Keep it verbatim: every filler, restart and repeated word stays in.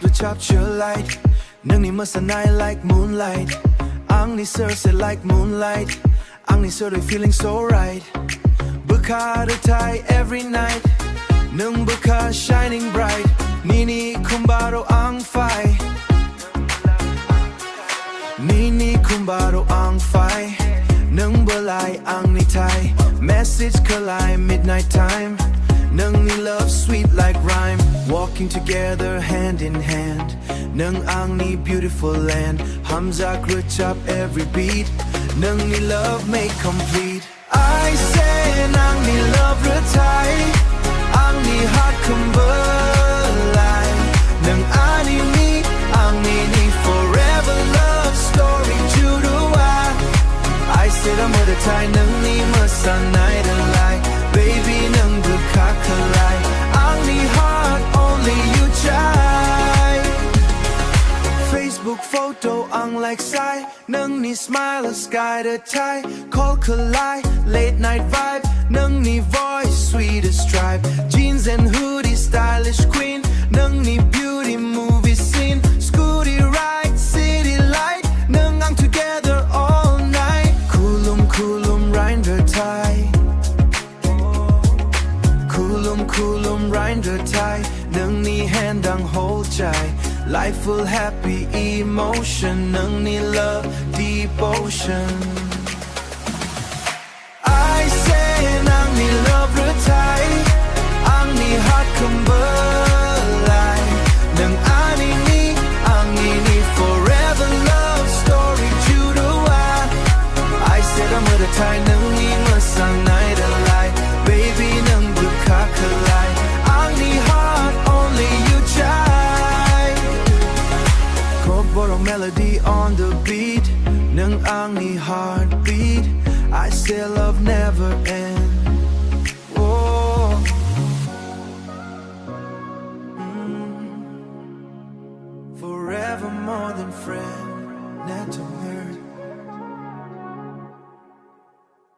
Rwchapcha light, nungni mwsanai like moonlight. Angni sir se like moonlight. Angni sir feeling so right. Bwkha rwthai every night. Nung bwkha shining bright. Nini khumbaro ang phai. Nini khumbaro ang phai. Nung belai angni thai. Message khlai midnight time. Nungni love sweet like rhyme. Walking together hand in hand. Nung angni beautiful land. Hamjak rwchap every beat. Nungni love make complete. I say nangni love rwthai, angni heart khumbalai. Nung ani ni, angni ni forever love story jurua. I say ram rwthai nungni mwsanai rwlai, baby nung bwkha khlai. Angni heart only you chai. Facebook photo ang like sai. Nungni smile sky rwthai, call khlai, late night vibe. Nungni voice sweetest tribe. Jeans and hoodie stylish queen. Nungni beauty movie scene. Scooty ride, city light. Nung ang together all night. Khulum khulum rain rwthai. Khulum khulum rain rwthai, nungni hand ang hold chai. Life full happy emotion, nungni love deep ocean. I say nangni love rwthai, angni heart khumbalai. Nung ani ni, angni ni forever love story jurua. I said I'm with a tie, nungni mwsanai rwlai. Baby nung bwkha khlai. Angni heart only you chai. Kokborok melody on the beat. Nung angni heartbeat. I say love never end. Oh. Mm. Forever more than friend. Not to hurt.